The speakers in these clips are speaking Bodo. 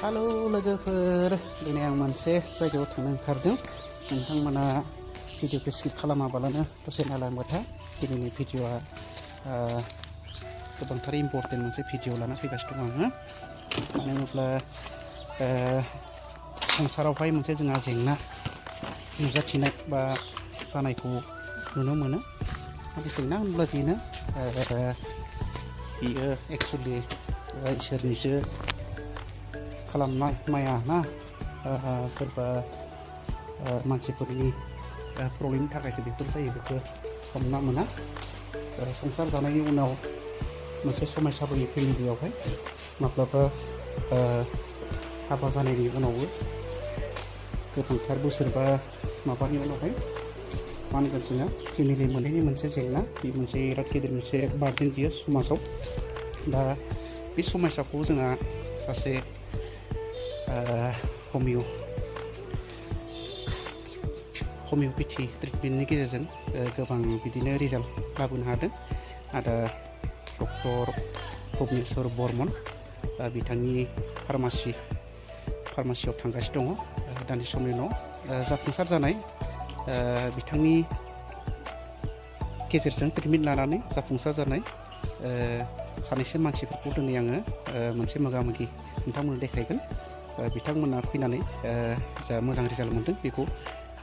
Halo लोगोफोर दिनै आं मोनसे जायगायाव थांनो ओंखारदों नोंथांमोना भिडिअखौ स्किप खालामाबालानो दसे नायलांबाय था दिनैनि भिडिअआ गोबांथार इम्पर्टेन्ट मोनसे भिडिअ लाना फैगासिनो दं आङो मानो होनोब्ला संसारावहाय मोनसे जोंहा जेंना नुजाथिनाय बा जानायखौ नुनो मोनो आरो जेंना होनब्ला बेनो बियो एक्चुअलि इसोरनिसो खालामनाय माया ना सोरबा मानसिफोरनि प्रब्लेमनि थाखायसो बेफोर जायो बेखौ हमना मोना संसार जानायनि उनाव मोनसे समस्या फैयो फेमिलियावहाय माब्लाबा हाबा जानायनि उनावबो गोबांथार बोसोर बा माबानि उनावहाय मा होनगोन जोङो फेमिलि मोनैनि मोनसे जेंना बे मोनसे बिराद गिदिर मोनसे बार्डेन बियो समाजाव दा बे समस्याखौ जोंहा सासे हमिय'पेथि ट्रिटमेन्टनि गेजेरजों गोबां बिदिनो रिजाल्ट लाबोनो हादों आरो डक्टर भुबनेश्वर बर्मन बिथांनि फार्मासियाव थांगासिनो दङ दानि समनि उनाव जाफुंसार जानाय बिथांनि गेजेरजों ट्रिटमेन्ट लानानै जाफुंसार जानाय सानैसो मानसिफोरखौ दिनै आङो मोनसे मोगामोगि नोंथांमोननो देखायगोन बिथांमोना फैनानै जा मोजां रिजाल्ट मोनदों बेखौ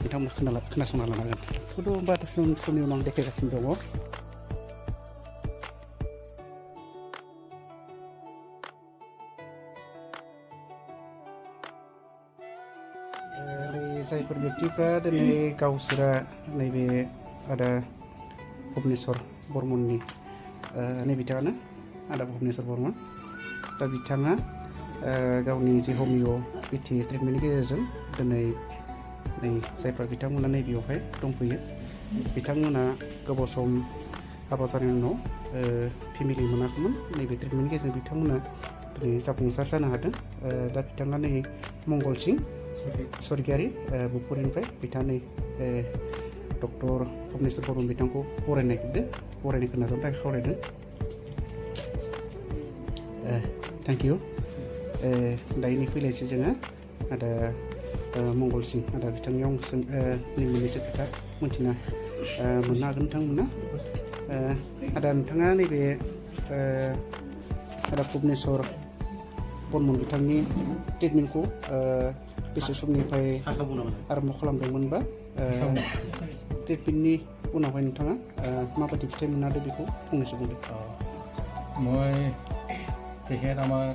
बिथांमोना खोनासंना लानो हागोन खिन्थु होमबा समनि उनाव आं देखायगासिनो दङ जायफोर बेक्तिफ्रा दिनै गावसोरा नैबे आदा भुबनेश्वर बर्मननि बिथाङानो आदा भुबनेश्वर बर्मन दा बिथाङा गावनि जे हमिय'पेथि ट्रिटमेन्टनि गेजेरजों दिनै जायफ्रा बिथांमोना नैबेयावहाय दंफैयो बिथांमोना गोबाव सम हाबा जानायनि उनाव फेमिलि मोनाखैमोन नैबे ट्रिटमेन्टनि गेजेरजों बिथांमोना दिनै जाफुंसार जानो हादों दा बिथाङा नै मंगल सिं स्वर्गियारि बुकफोरनिफ्राय बिथाङा डक्टर भुबनेश्वर बर्मन बिथांखौ बरायनायखौ नाजावनो थाखाय खावलायदों थेंक इउ दायो फैलायसै जोङो आदा मंगल सिं आदा बिथांनियाव मोननैसो खोथा मोनथिना मोननो हागोन नोंथांमोना आदा नोंथाङा नैबे आदा भुबनेश्वर बर्मन बिथांनि ट्रिटमेन्टखौ बेसे समनिफ्राय आरम्भ खालामदोंमोनबा ट्रिटमेन्टनि उनावहाय नोंथाङा माबायदि फिथाइ मोननो हादों बेखौ फंनैसो बुंदो মই তেখেত আমাৰ